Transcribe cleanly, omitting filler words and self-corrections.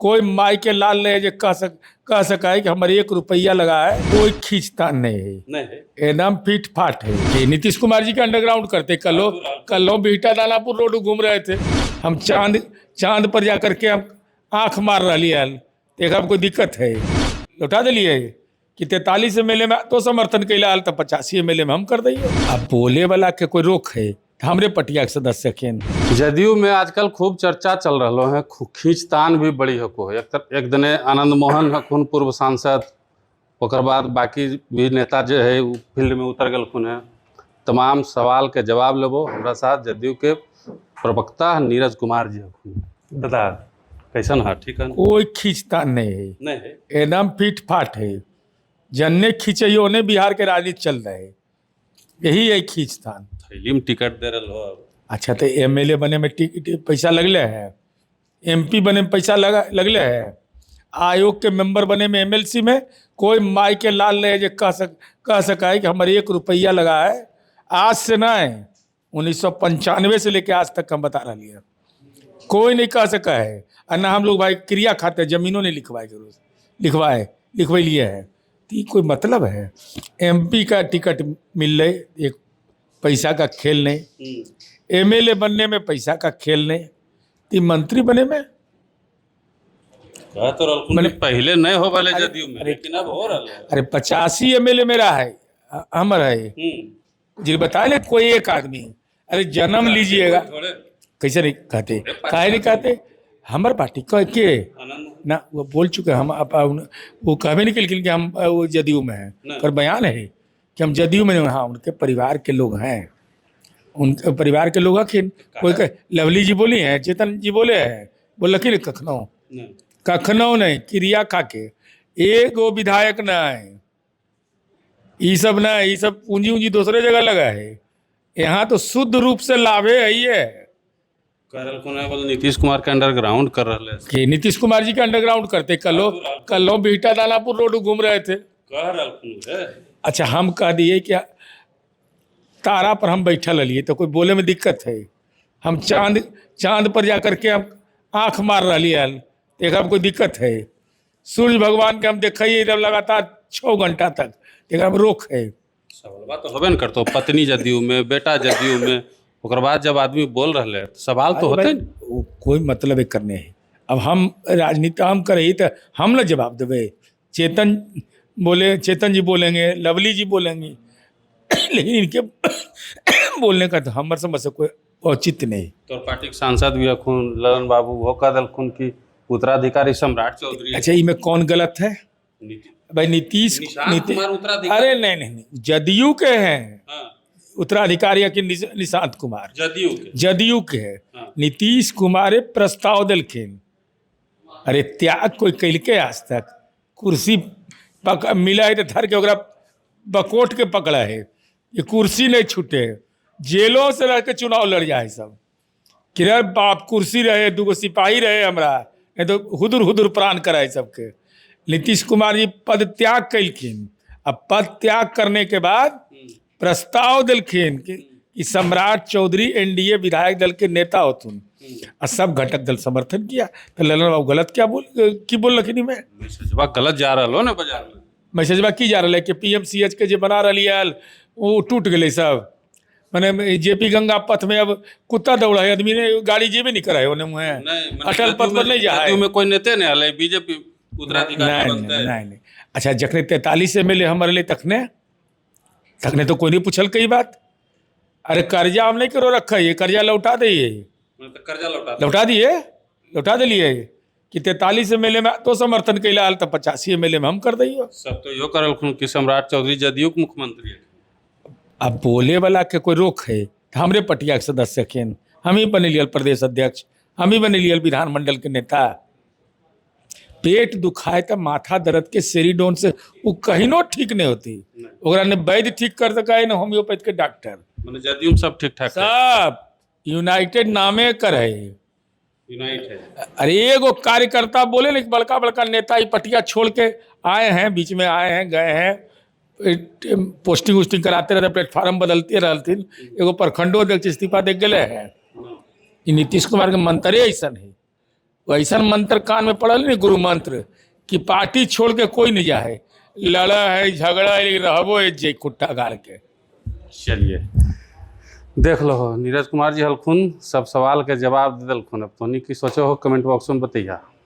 कोई माई के लाल नहीं है जो कह सका है कि हमारे 1 रुपया लगा है। कोई खींचतान नहीं है। नहीं है। एकदम फिट फाट है कि नीतीश कुमार जी के अंडरग्राउंड करते। कलो कलो बिहटा दानापुर रोड घूम रहे थे। हम चांद चांद पर जा करके हम आंख मार रही है, एक कोई दिक्कत है? लौटा दिलिए कि 43 एमएलए में तो समर्थन कैला हल, तो 85 एमएलए में हम कर दिए। अब बोले वाला के कोई रोक है तो हमरे पटिया के सदस्य के। जदयू में आजकल खूब चर्चा चल रहा है, खूब खींचतान भी बड़ी हको है। एक दिने आनंद मोहन हखुन पूर्व सांसद, ओकर बाद बाकी भी नेता जे है उ फील्ड में उतर गेलखुन है। तमाम सवाल के जवाब लेबो। हमरा साथ जदयू के प्रवक्ता नीरज कुमार जी हखुन। दादा, कैसन है? ठीक है? कोई खींचतान नहीं है। नहीं है। एकदम फिट फाट है। जन्ने खींचे ओने बिहार के राजनीति चल रहे है। यही है खींचतान। थैली में टिकट दे रहा हो अब। अच्छा, तो एमएलए बने में टिकट पैसा लगले है, एमपी बने में पैसा लगा लगले है, आयोग के मेंबर बने में, एमएलसी में कोई माई के लाल नहीं है जो कह सका है कि हमारे 1 रुपया लगा है। आज से नहीं, 1995 से लेके आज तक हम बता रही है, कोई नहीं कह सका है। और ना हम लोग भाई क्रिया खाते हैं, जमीनों नहीं लिखवाए, जरूर लिखवाए, लिखवैलिए है तो ये कोई मतलब है? एमपी का टिकट मिल रहे, एक पैसा का खेल नहीं। एमएलए बनने में पैसा का खेल नहीं, तो मंत्री बने में कह तो रहलखुन कि पहले नहीं हो वाले जदयू में, लेकिन अब हो रहा है। अरे, 85 एमएलए मेरा है, हमर है। जी, बताए ना कोई एक आदमी। अरे, जन्म लीजिएगा। थोड़े। कैसे नहीं कहते? काहे नहीं कहते? हमर पार्टी कह के आनंद ना वो बोल चुके हैं, हम वो कहबे नहीं कलखिन कि हम वो जदयू में हैं। नहीं। पर बयान है कि हम जदयू में नहीं हैं। हाँ, उनके परिवार के लोग हैं, उनके परिवार के लोग हखिन। कोई कह, लवली जी बोली हैं, चेतन जी बोले हैं, बोलखिन कखनो? नहीं। कखनो नहीं। क्रिया खा के एगो विधायक नहीं, ई सब नहीं, ई सब पूंजी उंजी दूसरे जगह लगा है। यहाँ तो शुद्ध रूप से लाभे है ये। कह रहलखुन है, बोले नीतीश कुमार के अंडरग्राउंड कर रहे हैं। कि नीतीश कुमार जी के अंडरग्राउंड करते। कलो कलो बिहटा दानापुर रोड घूम रहे थे। कह रहलखुन है। अच्छा, हम कह दिए कि तारा पर हम बैठल रहिए तो कोई बोले में दिक्कत है? हम चांद चांद पर जा करके हम आंख मार रही है, तो एकरा में कोई दिक्कत है? सूर्य भगवान के हम देखिए जब लगातार 6 घंटा तक, तो एकरा में रोक है? सवालबा तो होबे न करतो। पत्नी जदयू में, बेटा जदयू में, ओकर बाद जब आदमी बोल रहे है तो सवाल तो होते न। वो कोई मतलब करने है। अब हम राजनीति हम करे तो हम ना जवाब देवे। चेतन बोले, चेतन जी बोलेंगे, लवली जी बोलेंगे, लेकिन इनके बोलने का तो हमारे समझ से कोई औचित्य नहीं। तोर पार्टी के सांसद भी हखुन ललन बाबू, वो कह देलखुन कि उत्तराधिकारी सम्राट चौधरी है। अच्छा, इनमें कौन गलत है? भाई, नीतीश निशांत नीतीश कुमार उत्तराधिकारी। अरे नहीं नहीं नहीं, जदयू के हैं। उत्तराधिकारी है कि निशांत कुमार? जदयू के। जदयू के है। नीतीश कुमार प्रस्ताव दिलखिन। अरे, त्याग कोई कैलके आज तक? कुर्सी मिला है तो धर के ओकरा बकोट के पकड़ा है, ये कुर्सी नहीं छूटे। जेलों से रह के चुनाव लड़ जाए सब कि रे बाप, कुर्सी रहे, दूगो सिपाही रहे हमरा, नहीं तो हुदुर हुदुर प्राण कराए सबके। नीतीश कुमार जी पद त्याग कैलखिन। अब पद त्याग करने के बाद प्रस्ताव दिलखिन कि सम्राट चौधरी एनडीए विधायक दल के नेता होतुन आ सब घटक दल समर्थन किया, तो ललन बाबू गलत क्या बोल की बोल रखनी में? मैसेजबा गलत जा रहा हो ना बाजार में। मैसेजबा की जा रहा है कि पीएमसीएच के जे बना रही है वो टूट गए सब। माने जेपी गंगा पथ में अब कुत्ता दौड़ा है, आदमी ने गाड़ी जेबे नहीं कराए ओने मुँहे। नहीं, मने अटल पथ पर नहीं जा है। जदयू में कोई नेते नहीं हले, बीजेपी उत्तराधिकारी नहीं। बनते नहीं है। नहीं नहीं अच्छा, जखने 43 एमएलए हमर ले, तखने तखने तो कोई नहीं पूछल कई बात। अरे, कर्जा हम नहीं करो रखा है, कर्जा लौटा दिए। मने तो कर्जा लौटा लौटा दिए, लौटा दिलिए कि 43 एमएलए में तो समर्थन कैला हल, तो 85 एमएलए में हम कर दियो। सब तो यो करलखुन कि सम्राट चौधरी जदयू के मुख्यमंत्री है। अब बोले वाला के कोई रोक है तो हमरे पटिया के सदस्य खिन। हम ही बनेलियल प्रदेश अध्यक्ष, हम ही बनेलियल विधानमंडल के नेता। पेट दुखाए तो माथा दर्द के सेरीडोन से वो कहीं ठीक नहीं होती। ओकरा ने वैद्य ठीक कर सका है, न होम्योपैथ के डॉक्टर। मने जदयू में सब ठीक ठाक है। सब यूनाइटेड नामे कर है। यूनाइट है। अरे, एगो कार्यकर्ता बोले ना कि बड़का बड़का नेता ही पटिया छोड़ के आए हैं, बीच में आए हैं, गए हैं, पोस्टिंग उस्टिंग कराते रहते, प्लेटफार्म बदलते रहते। एगो प्रखंडो अध्यक्ष इस्तीफा दे गेले हैं। ई नीतीश कुमार के मंत्रे ऐसा है। ऐसा मंत्र कान में पड़ल नहीं गुरु मंत्र कि पार्टी छोड़ के कोई नहीं जाए, लड़ा है झगड़ा है लेकिन रहबो है जे कुट्टा गाड़ के। चलिए देख लो, नीरज कुमार जी हलखुन सब सवाल के जवाब दे दिलखुन। अब तोनी की सोचो हो कमेंट बॉक्स में बतैया।